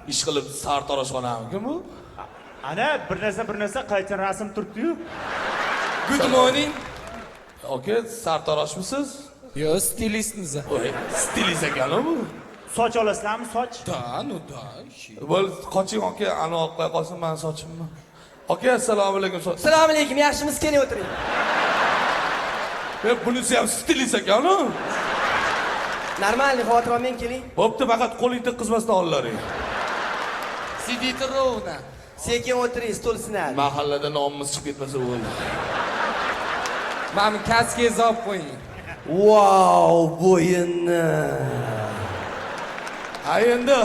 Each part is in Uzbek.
Ish qilib sartaroshxonami bu? Ana bir narsa bir narsa qayta rasm turibdi-yu. Good morning. Aka, sartaroshmisiz? Yo, stilistmiz. Voy, stilist ekan bu. Soch olasizlarmi, soch? Да, ну да. Bo'l, qoching aka, ana olib qo'ya qolsin mani sochimni. Aka, assalomu alaykum. Assalomu alaykum, yaxshimisiz? Keling o'tiring. Bunisi ham stilist ekan-u. Normalniy, xavotir olmang, keling. Bo'pti, faqat qo'ling tiqqizmasdan ollaring. Сидите ровно. Sekin o'tiring, stol sinadi. Mahallada nomimiz chiqib ketmasa bo'ldi. Mana bu kaskangizni olib qo'ying. Vau, bo'yinni. Ha endi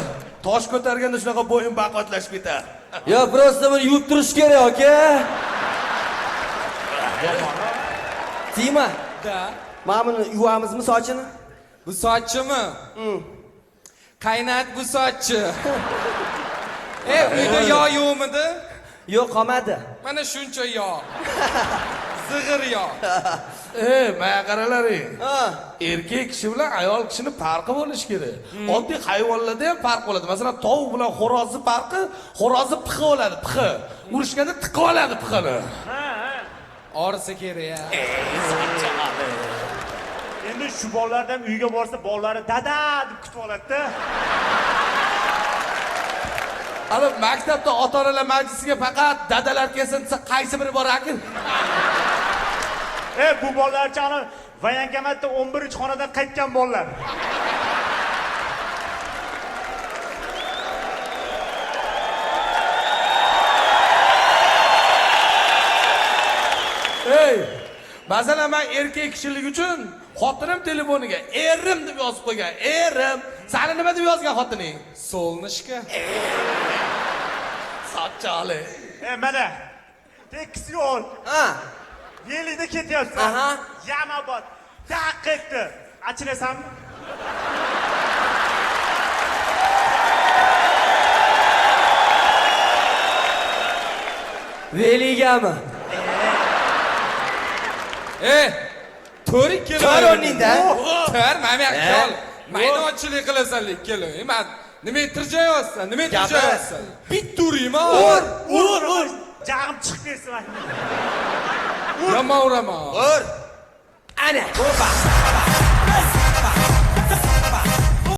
tosh ko'targanda shunaqa bo'yin baquvvatlashib ketar. Yo, просто buni yuvib turish kerak, aka. Tima, Да. mana buni yuvamizmi sochini? Bu sochimi? Qaynat bu sochchi. E, uyda yog' yo'qmidi? Yo'q, qolmadi. Mana shuncha yog'. Zig'ir yog'. Maya qaralaring. Ha. Erkak kishi bilan ayol kishini farqi bo'lishi kerak. Oddiy hayvonlarda ham farq bo'ladi. Masalan, tovuq bilan xo'rozni farqi, xo'rozi pixi bo'ladi, pixi. Urushganda tiqib oladi pixini. Orisi kerak ya. Endi shu bolalardan uyga borsa bolalari dada deb kutib oladi-da. Ana maktabda ota-onalar majlisiga faqat dadalar kelsin desa qaysi biri borarkin? E, bu bolalarcha ana voyankomatda 11-xonadan qaytgan bolalar. Ey, masalan men erkak kishilik uchun xotinim telefoniga erim deb yozib qo'ygan. Erim. Sani nima deb yozgan xotining? Солнышко. Sochali. E, mana. Tekis yo'l. Ha. Yelida ketyapsan. Aha. Yamabot. Taq etdi. Achinasanmi? Veligami? E, to'rt ikkala. Tur o'rningda. Tur, mana bu yoqqa ol. Maydonchilik qilasan ikkaloving. Man nima tirjayapsan? Nima tirjayapsan? Bitta urayman. Ur, Ur, ur. Jag'im chiqib ketsin. Yomon uraman. Ur. Ana. Opa.